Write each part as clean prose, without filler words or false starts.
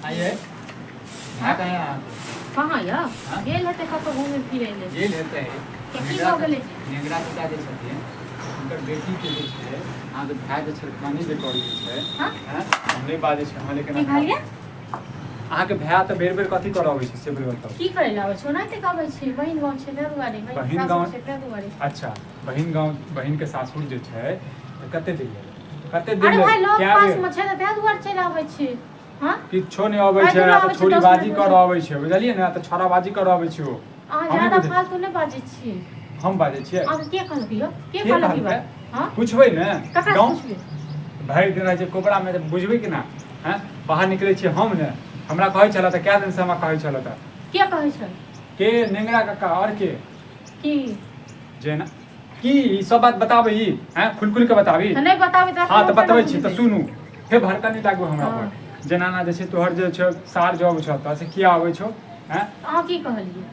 आइए हाँ? कहाँ अहाँके कहाँ यऽ हाँ? गेल हेतै कतौ घूमै फिरै लए। गेल हेतै। की भऽ गेलै? नेंगरा चाचा जे छथिन, हुनकर बेटीके जे छै अहाँके भाय जे छेड़खानी जे करै छै। हाँ? हँ, हम नहि बाजै छी अहाँ, लेकिन की कहलियै? अहाँके भाय तऽ बेर बेर कथी करऽ अबै छै से पहिले बताउ। की करै लए आबै छै? ओनाहिते कहबै छै, बहिन गाँव छै ताहि दुआरे, बहिन बहिन सासुर गाँव- छै ताहि दुआरे। अच्छा, बहिन गाँव, बहिनके सासुर जे छै तऽ कते दिन लेल, कते दिन अरे लेल भाय, लग कए पास बेर? मे छै तऽ ताहि दुआरे चलि आबै छै। हँ, किछो नहि अबै छै। पैदलो आ आबै तऽ छै, छोरी 10 बाजी मिनट करऽ अबै छै, बुझलियै ने? तऽ छौड़ाबाजी करऽ अबै छै ओ। अहाँ हम नहि ज्यादा बुझै- फालतू नहि बाजै छियै। हम बाजै छियै? अहाँके के कहलक यौ? के के कहलक ई कहलकै? बात? हँ, पुछबै ने। ककरा गाँव पुछबै? भरि दिन रहै छै कोबरामे तऽ बुझबै केना? हँ, बाहर निकलै छियै हम ने। हमरा कहै छलए तऽ कए दिनसँ हमरा कहै छलए तऽ। के कहै छै? के, नेंगरा कक्का आओर के? की? जेना की ई सब बात बताबै ई? आँय, खुलि खुलि कऽ बताबी? तऽ नहि बताबै तऽ। हँ, तऽ बतबै छी तऽ सुनू फेर, भड़का नहि लागू हमरा हँ। पर। जेना ना जे छै तोहर जे छौ सार जे अबै छौ तऽ से किया अबै छौ? आँय? अहाँ की कहलियै?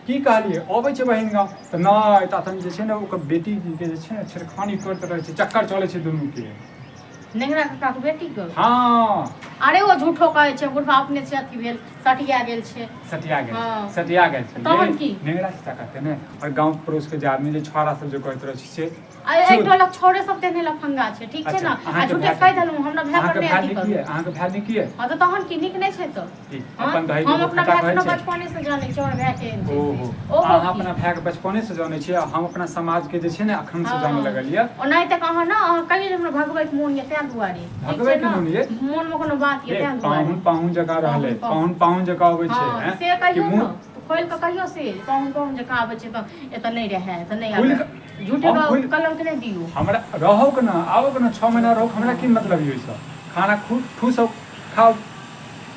की कहलियै? अबै छै बहिन गाँव तऽ नहि तऽ अखन जे छै ने ओकर बेटीके जे छै ने छेड़खानी करैत रहै छै, चक्कर चलै छै दुनूके। नेंगरा काकाके बेटीके? हँ। अरे, ओ झूठो कहै छै, बुढ़बा अपने से अथी भेल सटिया गेल छै। सटिया गेल? हँ। सटिया गेल छै। तहन की? नेंगरा चाचा कहते ने आओर गाँव पड़ोस के जे आदमी जे छोड़ा सब जे कहैत रहै छै से। आ एहि टोलक छौड़े सब तेहने लफंगा छै, ठीक छै अच्छा, ने? आ अहाँके झूठे भाय- कहि देलहुँ, हमरा भाय पर अहाँके नहि भाय अथी नीक करू। यऽ? अहाँके भाय नीक यऽ? हँ, तऽ तहन की, नीक नहि छै तऽ? की? हँ? अपन दही हम के अपना खट्टा भायके कहै ने छै। बचपने से जानै छी, हमर भाय केहन छै ओहो से। ओहो अहाँ की? अपना भायके बचपने से जानै छियै आ हम अपना समाज के जे छै ने अखन से जानै लगलियै। ओनाहि तक अहाँ ने, अहाँ कहियो जे हमरा भगबैके मोन यऽ ताहि दुआरे, ठीक छै भगबैके ने? मोन यऽ? मोनमे कोनो बात यऽ ए, ताहि दुआरे। पाहुन पाहुन जकाँ रहलै। पाहुन। पाहुन पाहुन जकाँ अबै छै। हँ, हैं? से कि कहियौ ने। मुँह खोलि कऽ कहियौ से पाहुन पाहुन जकाँ आबै छै तऽ एतऽ नहि रहै, एतऽ नहि खुलि आबै। कऽ- झूठे हम खुलि- कलंक नहि दियौ। हमरा रहौ के ना, आबो के ना, 6 महीना रहौ, हमरा की मतलब ई ओहिसँ? खाना खूब ठूस खाउ,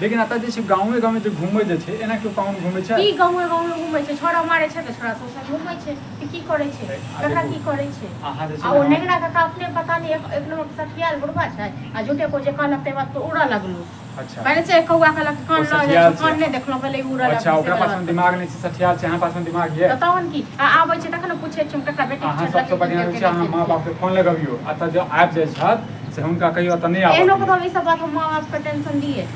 लेकिन एतऽ जे छै गाँवे गाँवे जे घूमै जे छै, एना केओ पाहुन घूमै छै? की गाँवे गाँवे घूमै छै? छोड़ा मारै छै तऽ छोड़ा सब घूमै छै तऽ की करै छै? आ ककरा देखू, की करै छै? अहाँ जे छै आ ओ ने नेंगरा काका अपने पता नहि एक एक नंबर के सठियाल बुढ़बा छै आ झूठे को जे कहलक ताहि बात पर उड़ऽ लगलू। अच्छा। पहिले छै कौआ कहलक कान ओ लऽ जाइ सठियाल छै, कान छै। नहि देखलहुँ, पहिले ई उड़ऽ अच्छा, लगलू ओकरा से पास वाला मे बात। दिमाग नहि छै, सठियाल छै, अहाँ पास मे दिमाग ये। तऽ तहन की, आ आबै छै तखन ने पूछै छियै हम ककरा बेटी अहाँ सबसँ बढ़िआँ होइ छै अहाँ माँ बापके फोन लगबियौ, एतऽ जे आबि जाइ छथि से हुनका कहियौ एतऽ नहि एहनो आबऽ। कतौ ई सब बात हम माँ बाप के टेंशन दिए?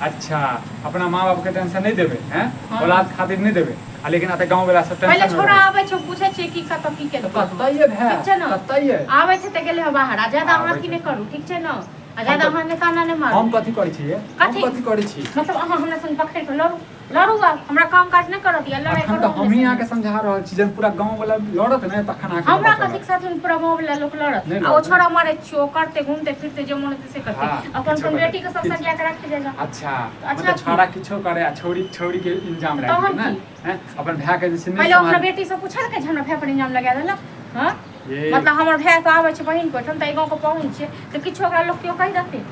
अच्छा, अपना माँ बापके टेंशन नहि देबै हैं? हँ। औलाद खातिर नहि देबै आ लेकिन एतऽ गाँव वाला सब पहिले टेंशन छोड़ा आबै छै, पूछै छियै की कतऽ की तऽ केलकै। कतऽ ये भाय? ठीक छै ने? कतऽ ये? आबै छै तऽ गेलै हँ बाहर। आ ज्यादा अहाँ आबै अथी छै। नहि करू, ठीक छै ने? आ ज्यादा तऽ- अहाँ नहि ताना नहि मारू। हम कथी करै छियै? हम कथी? कथी करै छी? मतलब अहाँ हमरा संग पकड़ि कऽ लड़ू, लड़ू। आब हमरा काम काज नहि करऽ दिअ, लड़ाइ अखन करू तऽ हमरे हमही संगे। अहाँके समझा रहल छी, जहन पूरा गाँव वाला लड़त ने तखन अहाँके हमरा पता कथी चलत। के साथ में पूरा गाँव वाला लोक लड़त? नहि आ ओ लड़त। छोड़ा मारै छियै, ओ करतै, घूमते फिरते जे मोन हेतै से करतै। हँ, अपन किछो अपन करतै, बेटी के सब किछु। सरिया के राखि जाइ जाउ। अच्छा। अच्छा मतलब की? छोड़ा किछो करे आ छौड़ी छौड़ी के इंजाम लागि तहन गेल ने? की? हैं? अपन भाय के जे छै नहि पहिले अपना सम्हार बेटी से पूछलकै जे हमरा भाय पर इल्जाम लगा देलक? हँ? ये मतलब हमर भाय तऽ आबै छै बहिन के ओहिठाम तऽ एहि गाँवके पाहुन छियै तऽ किछो ओकरा लोक केओ कहि देतै?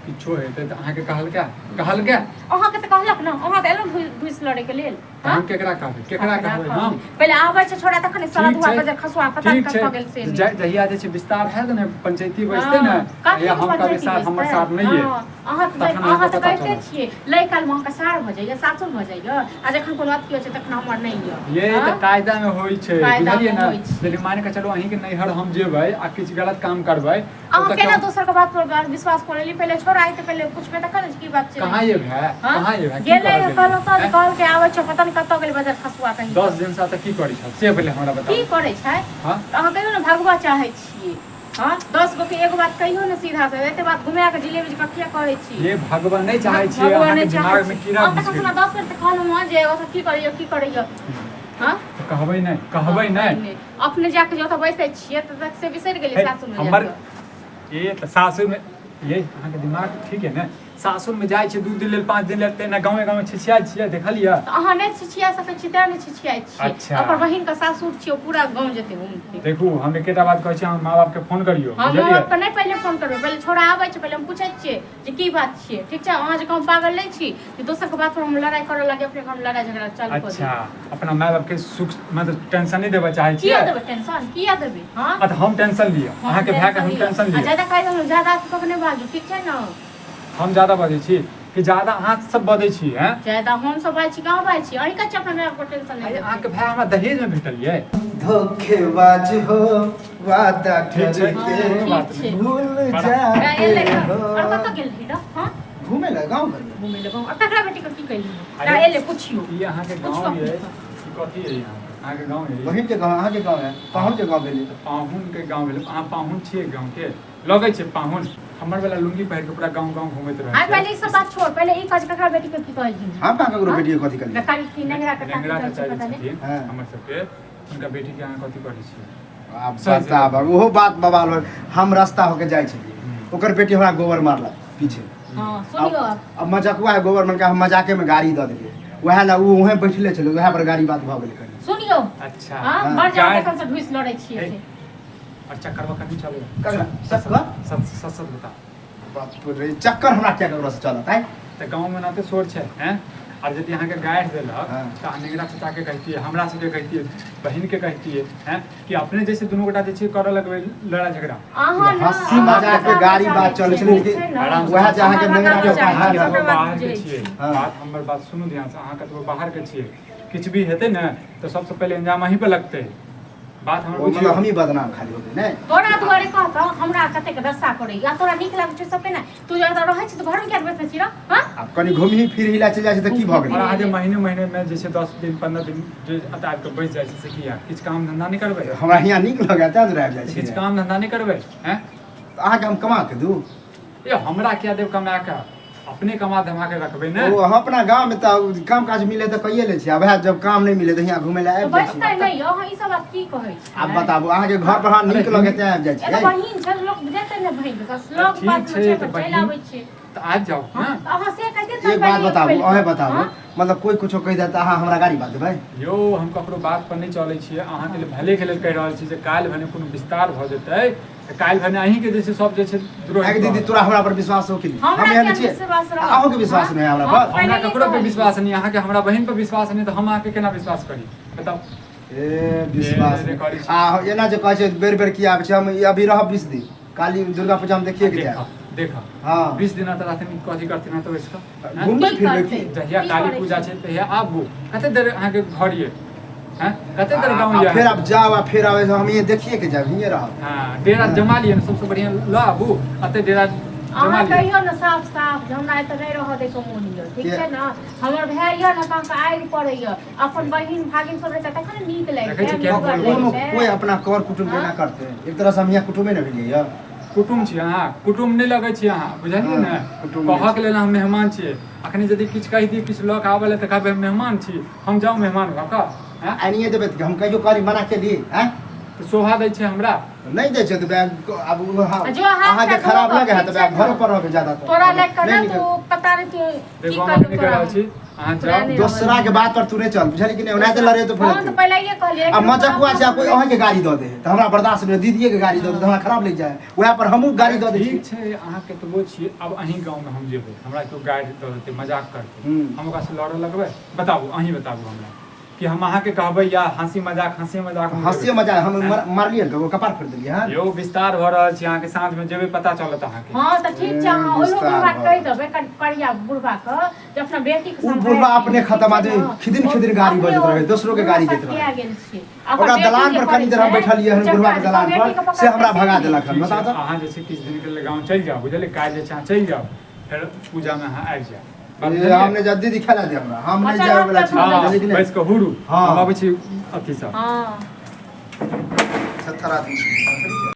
किछो हेतै तऽ अहाँके कहलकै? कहलकै? अहाँके तऽ कहलक ने, अहाँ तऽ एलहुँ घुसि लड़ैके लेल। तऽ हम केकरा कहबै? केकरा कहबै हम? पहिले आबै छै छोड़ा तखन साला ठीक दुआ छै। बजर खसुआ पता ठीक नहि छै। कतऽ गेल से नहि। जहिया जे छै विस्तार हैत ने, पंचायती बैसतै ने, हँ, कथी तहिया के हम कहबै पंचायती सार हमर बैसतै? सार नहि ये। हँ, अहाँ तऽ तखन अहाँ अहाँके तऽ पता कहिते चलत। छियै, लै कालमे अहाँके सार भऽ जाइए, सासुर भऽ जाइए आ जखन कोनो अथी होइ छै तखन हमर नहि यऽ। ये हँ? तऽ कायदा मे होइ छै। कायदामे बुझलियै ने? होइ छै। लेकिन मान के चलू अहीं के नैहर हम जेबै आ किछु गलत काम करबै अहाँ ओतऽ केना केओ- दोसर के बात पर विश्वास कऽ लेली? पहिले छोड़ा आइ तऽ पहिले पुछबै तखन ने जे की बात छै। कहाँ ये भाय? हँ? कहाँ ये भाय? की गेलै करऽ गेलै? कहलहुँ तऽ जे हैं? कहलकै आबै छै, पता नहि कतऽ गेलै बजर खसुआ कहीं। 10 दिन से एतऽ की करै छल से पहिले हमरा की बताउ। करै छै? हँ। तऽ अहाँ कहियौ ने, भगवा चाहै छियै? हँ, 10 गो के एगो बात कहियौ ने सीधा से, एते बात घुमा कऽ जिलेबी जकाँ किया कहै छी? ये भगवान नहि चाहै छियै। भगवान अहाँके नहि चाहै दिमाग मे छी। कीड़ा हम घुसि तखन गेल। से 10 बेर तऽ कहलहुँ हँ जे ओतऽ की करैया, की करैया? हँ। तऽ कहबै नहि? कहबै नहि? अपने जाके जे ओतऽ बैसै छियै तऽ से बिसरि गेलियै हे, सासुरमे हमर जाकऽ? ये तऽ सासुरमे ये अहाँके दिमाग ठीक है ने? सासुरमे जाइ छै 2 दिन लेल, 5 दिन लेल, तेना गाँवे गाँवे छिछियाइ छियै, देखलियै? तऽ अहाँ नहि छिछिया सकै छी तेँ नहि छिछियाइ छियै। अच्छा। अपन बहिनके सासुर छियै, ओ पूरा गाँव जेतै घूमते। देखू, हम एकेटा बात कहै छी, अहाँ माँ बापके फोन करियौ। हम माँ बुझलियै? बापके नहि पहिले फोन करबै, पहिले छोड़ा आबै छै, पहिले हम पूछै छियै जे की बात छियै, ठीक छै? अहाँ जकाँ हम पागल नहि छी जे दोसरके बात पर हम लड़ाइ करऽ लागी, अपने घरमे लड़ाइ झगड़ा चालू कऽ अच्छा, दी। अपना माय बापके सुख मतलब टेंशन नहि देबऽ चाहै किया छियै? देबै टेंशन? किया देबै? हँ। अच्छा, हम टेंशन लिअ, हम अहाँके भायके हम लिअ। टेंशन आ लिअ। ज्यादा कहि देलहुँ, ज्यादा अथी कऽ के नहि बाजू, ठीक छै ने? हम ज्यादा बजै छी कि ज्यादा अहाँ सब बजै छी? हैं? ज्यादा हम सब बाजै छी? कहाँ बाजै छी? अहीं कच्चा अपना माय बापके टेंशन नहि अरे, देबै। अहाँके भाय हमरा दहेजमे भेटल ये। धोखेबाज हो, वादा ठीक छै। करके हँ, कोनो बात ठीक छै। नहि। भूल बड़ा- जाते एलै हो। आओर कतऽ गेल रही रे? हँ। घूमे ला गाँव घर में। घूमे लगो आ ककरा बेटी के की कहली अरे, ना एले पुछियो। ई अहाँके पूछो गाँव ये अपने। ई कथी है यहाँ? अहाँके गाँव ये? बहिन के गाँव, अहाँके गाँव है, पाहुन के गाँव भेलै। तऽ पाहुन के गाँव भेलै। अहाँ पाहुन छियै गाँव के? लगै छै पाहुन। हमर वाला लुंगी पहिर के पूरा गाँव गाँव घूमैत रहै आइ छै। पहिले ई सब बात छोड़, पहिले ई कह जे ककरा बेटी के की कहली? हम कहाँ ककरो बेटी के कथी कहलियै? बेकारी की नेंगरा के नेंगरा ताकि चाचा जे पता नहीं। छथिन हाँ। हमर सबके, हुनका बेटी के अहाँ कथी करै छियै? आब सही से। बताब, ओहो बात बवाल होल। हम रास्ता होके जाइ छलियै, ओकर बेटी हमरा गोबर मारलक पीछे। हाँ, सुनियो आब। अब मजकुआ है गोबर मारके, हम मजाके में गाड़ी दऽ देलियै। वएह ला ओ उहें बैठले छलै, वएह पर गाड़ी बात भऽ गेलै कनि। सुनियो। अच्छा। हाँ, हाँ। बड़ जान गाय- तखन से ढुसि लड़ै छियै हे। से। और चक्कर वक्कर नहीं चलेगा? ककरा? चक्कर? सच सच सच बता। बाप रे, चक्कर हमरा किया ककरो से चलत आइ? तऽ गाँव में नाते शोर छै हैं, आर यदि अहाँके गारि देलक हाँ। तऽ अहाँ नेंगरा चाचा के कहितियै, हमरा सबके कहितियै, बहिन के कहितियै हैं, कि अपने जैसे दुनू गोटा जे छै करऽ लगबै लड़ाई झगड़ा। अहाँ ना हँसी मजाक के गाड़ी बात चलै छलै, लेकिन आराम से वएह जे अहाँके नेंगरा के अहाँ बाहर कतबो बात बाहर के बुझै छियै, हाँ। बात हमर बात सुनू ध्यान से। अहाँ कतबो बाहर के छियै, किछु भी हेतै ने तऽ सबसँ पहिले अंजाम अहीं पे लगतै। बात हमर ओ मतलब बुझियौ। हमही बदनाम खाली होबै नहि? तोरा दुआरे कह तऽ हमरा कतेक दशा करैया, तोरा नीक लागै छौ सबके? ने तू जब एतऽ रहै छी तऽ घरमे किया बैसै छी रौ? हँ, आब कनि घुमही फिरही ला चलि जाइ छै तऽ की भऽ और गेलै? अहाँ जे महीने महीने में जे छै 10 दिन 15 दिन जे एतऽ आबि कऽ बैस जाइ छै से किया? किछु काम धंधा नहि करबै? हमरा हियाँ नीक लगैया तैं दुआरे आबि जाइ किछु छी। काम धंधा नहि करबै हैं? अहाँके हम कमा के दू? ए, हमरा किया देब कमा कऽ? अपने कमा धमा के रखबै ने। ओ हम अपना गाँव में तऽ काम काज मिले तऽ कइए लै छी, आ वएह जब काम नहि मिले तऽ हियाँ घुमै लए तऽ आबि जाइ छी। बैसतै नहि यौ। अहाँ ई सब बात की कहै छी? आब बताबू, अहाँके घर पर अहाँ नीक लगे तैं आबि जाइ एगो छियै। बहिन छै, लोक जेतै ने बहिन के साथ, लग ठीक पास मे छै, छै तऽ तऽ चलि बहिन- आबै छै। तऽ आबि जाउ। हँ, ने तऽ अहाँ से कहितियै तऽ एक बात पहिले बताबू, पहिले। अहें बताबू, हँ? मतलब कोइ कुछो कहि देत तऽ अहाँ हमरा गाड़ी बात देबै? यौ, हम ककरो बात पर नहि चलै छियै। अहाँके लेल भले के लेल कहि रहल छी जे काल्हि भने कोनो विस्तार भऽ जेतै तऽ काल्हि भने अहीँके जे छै सब जे छै द्रोही आगे दीदी, कहत। तोरा हमरा पर विश्वास हो कि नहि? हमरा हम एहन किया छियै? विश्वास रहत? अहूँके विश्वास हाँ? नहि है हमरा हाँ? पर? हमरा पहिले ककरो पर कहली। विश्वास नहि। अहाँके हमरा बहिन पर विश्वास नहि तऽ हम अहाँके केना विश्वास करी, बताउ? ए, विश्वास ए, नहि। करै छी। आ एना जे कहै छै बेर बेर किया आबै छै, हम अभी रहब 20 दिन, काली दुर्गा पूजा हम देखिए के देखा जायब। देखा। हाँ। 20 दिन तऽ रहथिन, कथी करथिन तऽ बैस कऽ हैं? घुमबै की फिरबै करतै? की? जहिया की काली करै पूजा छै? छै तहिया आबू। कते देर अहाँके घर ये हैं? कते देर गाँव आ ये? फेर आब जाओ आ फेर आबै, हम ये देखिए के जायब, हिये रहब। हाँ, डेरा जमा लिअ ने, सबसँ बढ़िआँ लऽ आबू एते डेरा जमा अहाँ लिअ। कहियौ ने साफ साफ जे हमरा एतऽ नहि रहऽ दैके मोन यऽ, ठीक के? छै ने? हमर भाय यऽ ने तऽ अहाँके आगि पड़ैया। अपन बहिन भागिन सब रहतै तखन ने नीक देखै लगतै, छी केहन नीक बोलबै। कोनो लगतै। कोइ अपना कर कुटुम्ब हाँ? एना करतै? एक तरह से हम यहाँ कुटुम्बे ने भेलियै यऽ। कुटुम्ब छी अहाँ? कुटुम्ब नहि लगै छी अहाँ, बुझलियै ने? हाँ, कुटुम्ब नहि। कहऽके लेल अहाँ मेहमान छियै। अखनी यदि किछु कहि दी, किछु लऽ कऽ आबै लए, तऽ कहबै हम मेहमान छी, हम जाउ मेहमान भऽ कऽ हैं? आनिए देबै तऽ हम कहियो कहली मना केली आँय? तऽ शोभा दै छै हमरा? नहि दै छै तऽ बैग आब ओ आ जो हाथ अहाँके पैर खराब धोबऽ, लगे है तऽ ठीक बैग छै ने? घरो पर रहबै ज्यादा तऽ तोरा लए कऽ नहि ने निकल। तू पता नहि तू की देखो, हम कहियौ अखनी कहि तोरा। रहल छी, अहाँ तोरा जाउ। नहि। दोसरा के बात पर तू नहि चल, बुझली कि नहि? ओनाहिते लड़े तो हम तऽ पहिले ये कहलियै। आ मजकुआ छै, आ कोई अहाँके गाड़ी दऽ दे तऽ हमरा बर्दाश्त नहि, दीदीए के गाड़ी दऽ दे तऽ हमरा खराब लागि जाए, वएह पर हमहूँ गाड़ी दऽ दै छी। ठीक छै, अहाँ कतबो छियै। आब अहीं गाँवमे हम जेबै, हमरा केओ गारि दऽ देतै, मजाक करतै, हूँ। हम ओकरासँ लड़ऽ लगबै? बताबू, अहीं बताबू हमरा कि हम अहाँके कहबै या हँसी मजाक, हँसी मजाक मे हँसी लेबै? मजाक हम मारलियै ने, कपार फोड़ि देलियै हँ। यौ, विस्तार भऽ रहल छै। अहाँके साँझमे जेबै, पता चलत अहाँके। हँ, तऽ ठीक छै, अहाँ ओहियो विस्तार बुढ़बा भऽ कहि देबै करिया बुढ़बा के जे अपना बेटी के उ सम्हारि बुढ़बा लिअ, अपने ठीक खतम छै आदमी, ने? खिदिन खिदिन गाड़ी अपने बजैत ओ रहै, दोसरो के गाड़ी बुढ़बा दैत रहै। सटिया गेल छै। ओकरा दलान पर कनी देर हम बैठलियै हन, बुढ़बा के दलान पर, से हमरा भगा देलक हन, ठीक छै, बताउ तऽ। अहाँ जे छै किछु दिनके लेल गाँव चलि जाउ, बुझलियै? काल्हि जे छै अहाँ चलि जाउ, फेर पूजामे अहाँ आबि जायब। बात ए, बुझलियै? हम नहि जा, दीदी खेला दे हमरा, हम नहि अच्छा, जाय वाला छी, हँ, बुझलियै कि नहि? बैस कऽ हुरू। हँ। हम अबै छी अथीसँ। हँ। 70 आदमी छी।